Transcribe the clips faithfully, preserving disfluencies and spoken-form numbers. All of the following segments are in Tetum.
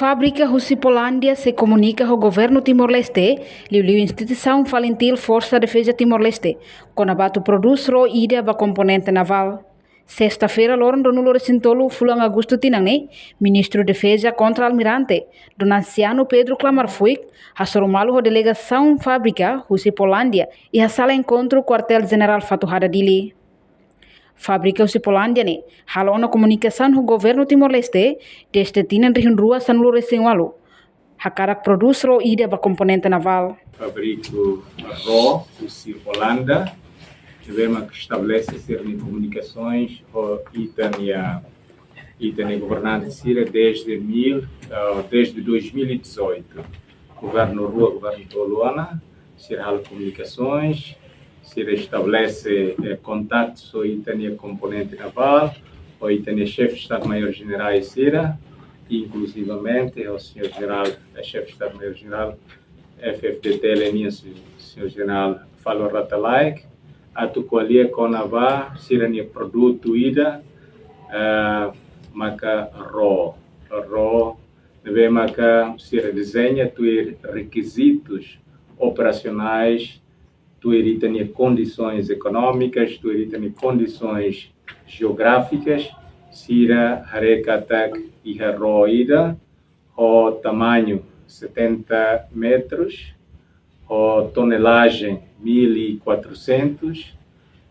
Fábrika husi Polándia sei komunika ho governu Timor-Leste, liuliu instituisaun FALINTIL, Forsa Defeza Timor-Leste, kona-ba atu prodús ró ida ba komponente navál. Sesta-feira, loron ruanulu-resin-tolu fulan Agostu tinan ne'e, Ministru Defeza Kontra-Almirante, Dom Anciano Pedro Klamar Fuik, hasoru malu ho delegasaun fábrika husi Polándia iha sala enkontru Kuartél Jenerál Fatuhada, Dili. Fábrika husi Polándia ne'e halo ona komunikasaun ho governu Timor-Leste dezde tinan rihun rua sanulu-resin-ualu, hakarak prodús ró ida ba komponente navál. Fábrika ró husi Olanda, ne'ebé mak estabelese sira-nia komunikasoens ho ita-nia, ita-nia governante sira dezde mil, ah, dezde dois mil e dezoito. Governu rua, governu tolu ona, sira halo komunikasoens, sira estabelese, eh, kontaktu ho ita-nia komponente navál, ho ita-nia xefe Estadu-Maiór Jenerais sira, inkluzivamente ho señór jenerál, eh, xefe Estadu-Maiór Jenerál F-FDTL nian, se-, señór jenerál Falo Ratalaek, atu ko'alia kona-ba sira-nia produtu ida, eh, maka ró, ró ne'ebé maka sira dezeña tuir rekizitus operasionais, tuir ita-nia kondisoens ekonómikas, tuir ita-nia kondisoens jeográfikas, sira haree katak iha ró ida ho tamañu setenta metros, ho tonelajen mil e quatrocentos,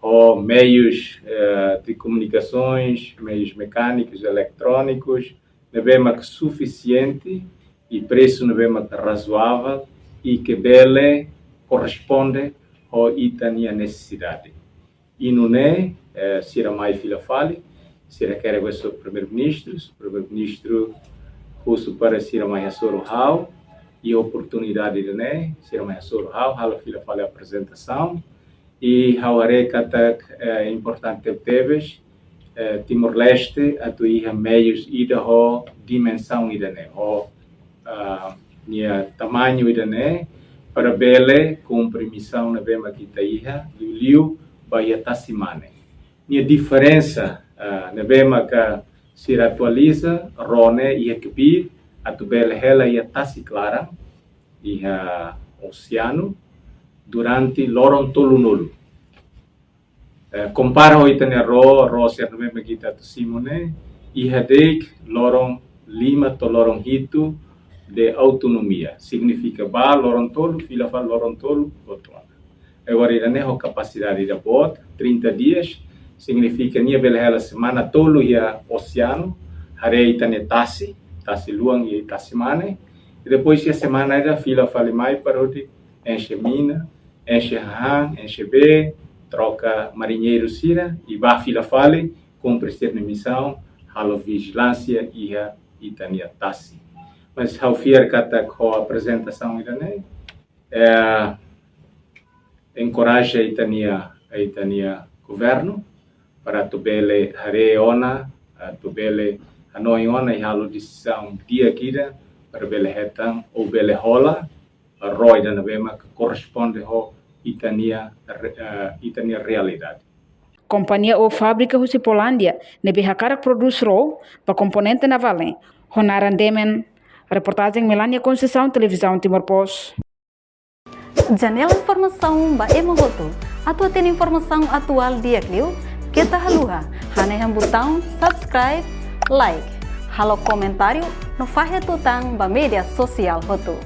ho meius, eh, de komunikasoens, meius mekanikus, eletrónikus, ne'ebé mak sufisiente i presu ne'ebé mak razoavel i ke bele korresponde ho ita-nia nesesidade. I nune'e, eh, sira mai fila fali, sira hakerek ba Señór Primeiru-Ministru, Señór Primeiru-Ministru husu para sira mai hasoru ha'u, i oportunidade ida-ne'e, sira mai hasoru ha'u, halo fila fali aprezentasaun, i ha'u haree katak, eh, importante tebes, eh, Timor-Leste atu iha meius ida ho dimensaun ida-ne'e, ho, ah, nia tamañu ida-ne'e, para bele kumpre misaun ne'ebé mak ita iha, liuliu ba iha tasi mane. Nia diferensa, ah, ne'ebé maka sira atualiza, ró ne'e iha kbiit, atu bele hela iha tasi klaran, iha oseanu, durante loron tolunulu. Eh, kompara ho ita-nia ró, ró sira ne'ebé mak ita atu simu ne'e, iha de'it loron lima to'o loron hitu de autonomia. Signifika bá loron tolu, fila fali loron tolu, boot ona. Agora ida-ne'e ho kapasidade ida boot, trinta dias, signifika nia bele hela semana tolu iha oseanu, haree ita-nia tasi, tasi luan i tasi mane, i depois iha semana ida fila fali mai para hodi enxe mina, enxe hahán, enxe bee, troka mariñeiru sira, i bá fila fali, kumpre sira-nia misaun, halo vijilánsia iha ita-nia tasi. Mas ha'u fiar katak ho aprezentasaun ida-ne'e, eh, enkoraja ita-nia, ita-nia governu, para atu bele haree ona, atu bele hanoin ona i halo desizaun di'ak ida, para bele hetan ou bele hola ró ida ne'ebé mak korresponde ho ita-nia re-, eh, ita-nia realidade. Kompañia ou fábrika husi Polándia ne'ebé hakarak prodús ró ba komponente navál ne'e ho naran Demen. Reportajen Melania Conceição, Televizaun Timor Post. Janela informasaun ba ema hotu. Atu hatene informasaun atuál di'ak liu, keta haluha hanehan butaun subscribe, like, halo komentáriu no fahe tutan ba média sosiál hotu.